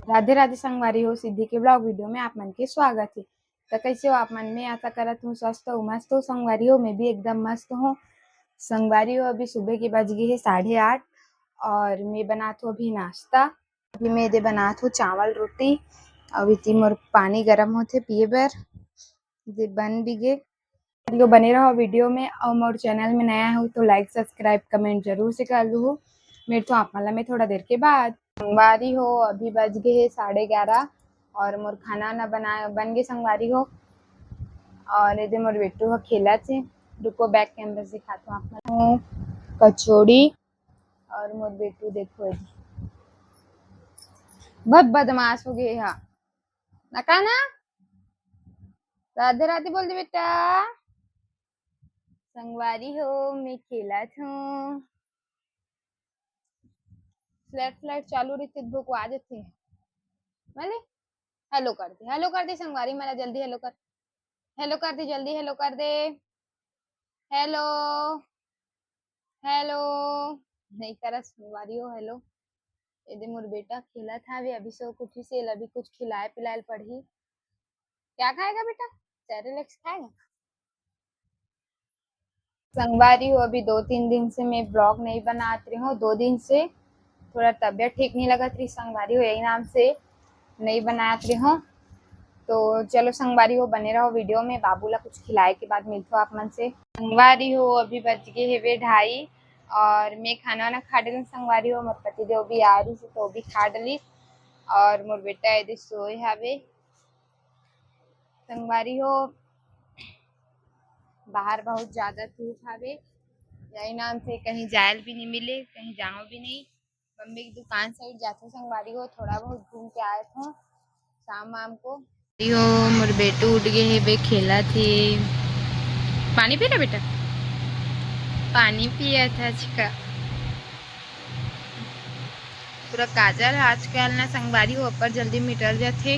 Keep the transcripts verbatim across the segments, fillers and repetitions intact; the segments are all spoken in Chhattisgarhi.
राधे राधे संगवारी हो, सिद्धि के vlog video में आप मन के स्वागत हे। त कैसे हो आप मन? मैं आशा करत हूँ स्वस्थ हो, मस्त हो संगवारी हो। मैं भी एकदम मस्त हूँ संगवारी हो। अभी सुबह के बज गए हे साढ़े आठ और मैं बनात हूँ अभी नाश्ता। अभी मैं एदे बनात हूँ चावल रोटी। अभी ती मोर पानी गरम होथे पिए बर, जे बन भी गे। तो बने रहो video में और मोर channel में नया हो तो like subscribe comment जरूर से कर लू। मिलथों आप मन ला मैं थोड़ा देर के बाद। संगवारी हो, अभी बज गए हे साढ़े ग्यारह और मोर खाना ना बनाए बन गए संगवारी हो। और एदे मोर बेटू ह खेलत हे, रुको back camera से दिखात हूँ आप मन। कचौड़ी और मोर बेटू देखो एदे बहुत बदमाश हो गए हा। ना का ना? राधे राधे बोल दे बेटा। संगवारी हो, मैं खेलत हूँ। Flat flat चालू रहिथे, भुकवा देथे। माले, hello कर दे, hello कर दे संगवारी मन ला, जल्दी hello कर, hello कर दे, जल्दी hello कर दे। Hello, hello। नहीं करा संगवारी हो hello। एदे मोर बेटा खेलत हावे, अभी सो के उठिस हे, अभी कुछ खिलाए पिलाए ल पड़ही। क्या खाएगा बेटा? Cerelac खाएगा? संगवारी हो, अभी दो तीन दिन से मैं vlog नहीं बनात रही हूँ, दो दिन से थोड़ा तबीयत ठीक नहीं लगत रही संगवारी हो, यही नाम से नहीं बनात रही हूँ। तो चलो संगवारी हो, बने रहो video में। बाबू ला कुछ खिलाए के बाद मिलथों आप मन से। संगवारी हो, अभी बज गए हेवे ढाई और मैं खाना वाना खा डली संगवारी हो। मोर पति देव भी आ रही से तो भी खा डली और मोर बेटा एदे सोए हावे। संगवारी हो, बाहर बहुत ज्यादा धूप हावे, यही नाम से कहीं जायल भी नहीं मिले, कहीं जाओ भी नहीं। मम्मी की दुकान side जाथों संगवारी हो, थोड़ा बहुत घूम के आए थों शाम वाम को। यो मोर बेटू उठ गए हेबे, खेलत हे। पानी पी ना बेटा, पानी पिया था छिका। पूरा काजल आजकल ना संगवारी हो, अब्बड़ जल्दी मिटर जाथे।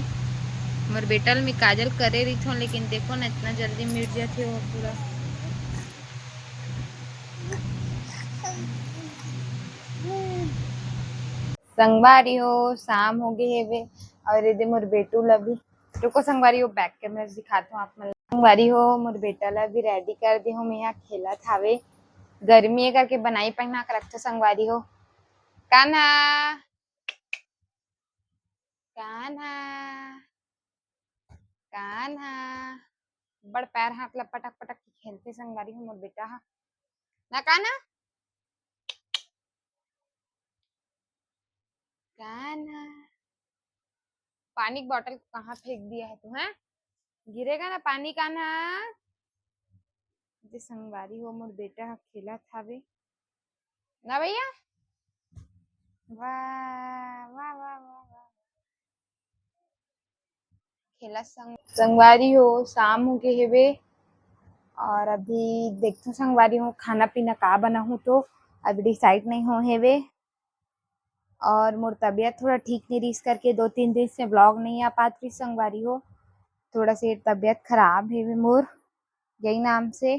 मोर बेटा ल मैं काजल करे रहिथों, लेकिन देखो ना, इतना जल्दी मिट जाथे वो पूरा। संगवारी हो, शाम हो गए हेवे और एदे मोर बेटू ल भी, रुको संगवारी हो, back camera से दिखात हूँ आप मन। संगवारी हो, मोर बेटा ल भी ready कर दे हूँ, मैं यहाँ खेलत हावे। गर्मी है करके बनाई पहना के रखथों संगवारी हो। कान्हा, कान्हा, कान्हा। बड़ पैर हाथ ला पटक पटक के खेलथे संगवारी हो मोर बेटा हा। ना कान्हा? कान्हा। पानी की bottle को कहाँ फेंक दिया है तू, हैं? गिरेगा ना पानी कान्हा। जे संगवारी हो मोर बेटा हा खेलत हावे। ना भैया? वाह, वाह, वाह, वाह, वाह। खेला संग-, संगवारी हो, शाम हो गए हेवे और अभी देखथों संगवारी हो, खाना पीना का बनाहूँ तो अभी decide नहीं हो हेवे। और मोर तबीयत थोड़ा ठीक नहीं रहीस करके दो तीन दिन से vlog नहीं आ पात रहीस संगवारी हो, थोड़ा से तबीयत खराब हेवे मोर, यही नाम से।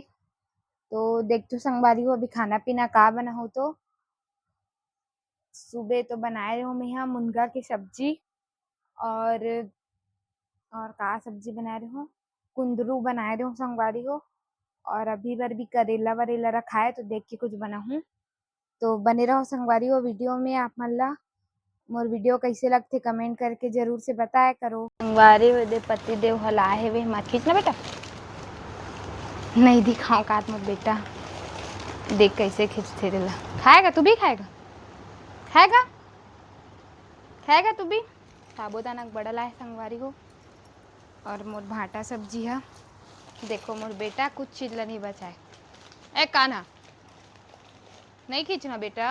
तो देखथों संगवारी हो, अभी खाना पीना का बनाहूँ तो सुबह तो बनाए रहो मैं यहाँ मुनगा की सब्जी और, और का सब्जी बनाए रहो, कुंदरू बनाए रहो संगवारी हो। और अभी बर भी करेला वरेला रखाए, तो देख के कुछ बनाहूँ। तो बने रहो संगवारी हो video में। आप मन ला मोर video कैसे लगथे comment करके जरूर से बताया करो। संगवारी हो, एदे पति देव हला हेवे, मत खींच ना बेटा, नहीं दिखाओ कात मोर बेटा, देख कैसे खींचथे तेला। खाएगा तू भी, खाएगा, खाएगा, खाएगा तू भी। साबूदाना के बड़ा लाए संगवारी हो। और मोर भांटा सब्जी है, देखो मोर बेटा कुछ चीज ला नहीं बचाए। ए कान्हा, नहीं खींचना बेटा।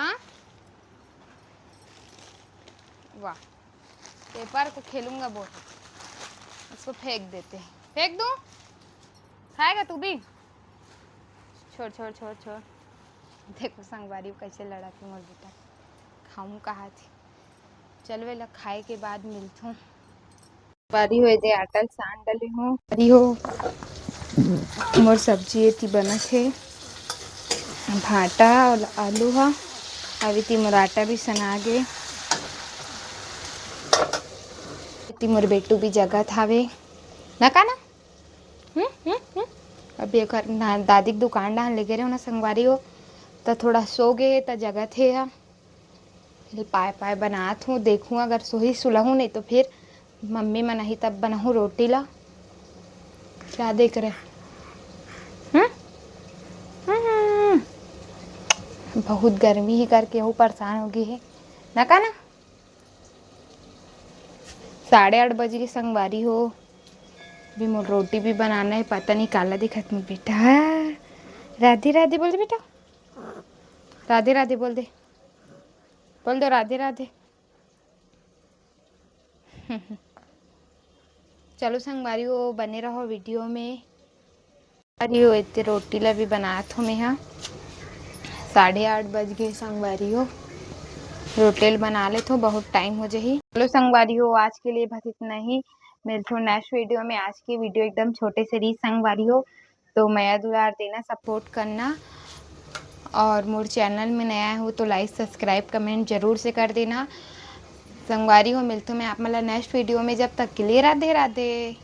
वाह, paper को खेलूंगा बोल, इसको फेंक देते हैं। फेंक दूं? खाएगा तू भी? छोड़, छोड़, छोड़, छोड़। देखो संगवारी कैसे लड़त हे मोर बेटा, खाऊं कहा थी। चल, वेला खाए के बाद मिलथों। बारी हो, एदे आटा ल सान डले हो। बारी हो, मोर सब्जी एती बनत हे, भांटा और आलू हा। अभी ती मोर आटा भी सना गे। एती मोर बेटू भी जगत हावे, ना का ना? हम्म, हम्म, हम्म। अभी एकर ना, दादी के दुकान डाहन लेगे रेहेंव ना संगवारी हो, त थोड़ा सो गे हे, त जगत हे हा। फिर पाए पाए बनात हूँ, देखूँ अगर सोही सुलहूँ, नहीं तो फिर मम्मी मन आही तब बनाहूँ रोटी ला। क्या देख रहे? हम्म? हम्म। बहुत गर्मी ही करके वो परेशान हो गई है ना का ना। साढ़े आठ बज गए संगवारी हो। अभी मोर रोटी भी बनाना है, पता नहीं काला दिखत में बेटा। राधे राधे बोल दे बेटा, राधे राधे बोल दे, बोल दो राधे राधे। चलो संगवारी हो, बने रहो वीडियो में। अरे हो, इतने रोटी ला भी बनात हो मैं हा। साढ़े आठ बज गए संगवारी हो, रोटी ला बना लेत हो, बहुत टाइम हो जाही। चलो संगवारी हो, आज के लिए बस इतना ही, मिलथो नेक्स्ट वीडियो में। आज की वीडियो एकदम छोटे से रही संगवारी हो, तो मया दुलार देना, सपोर्ट करना, और मोर चैनल में नया हो तो लाइक सब्सक्राइब कमेंट जरूर से कर देना संगवारी हो। मिलथो मैं आप मन ला नेक्स्ट वीडियो में, जब तक के लिए राधे राधे।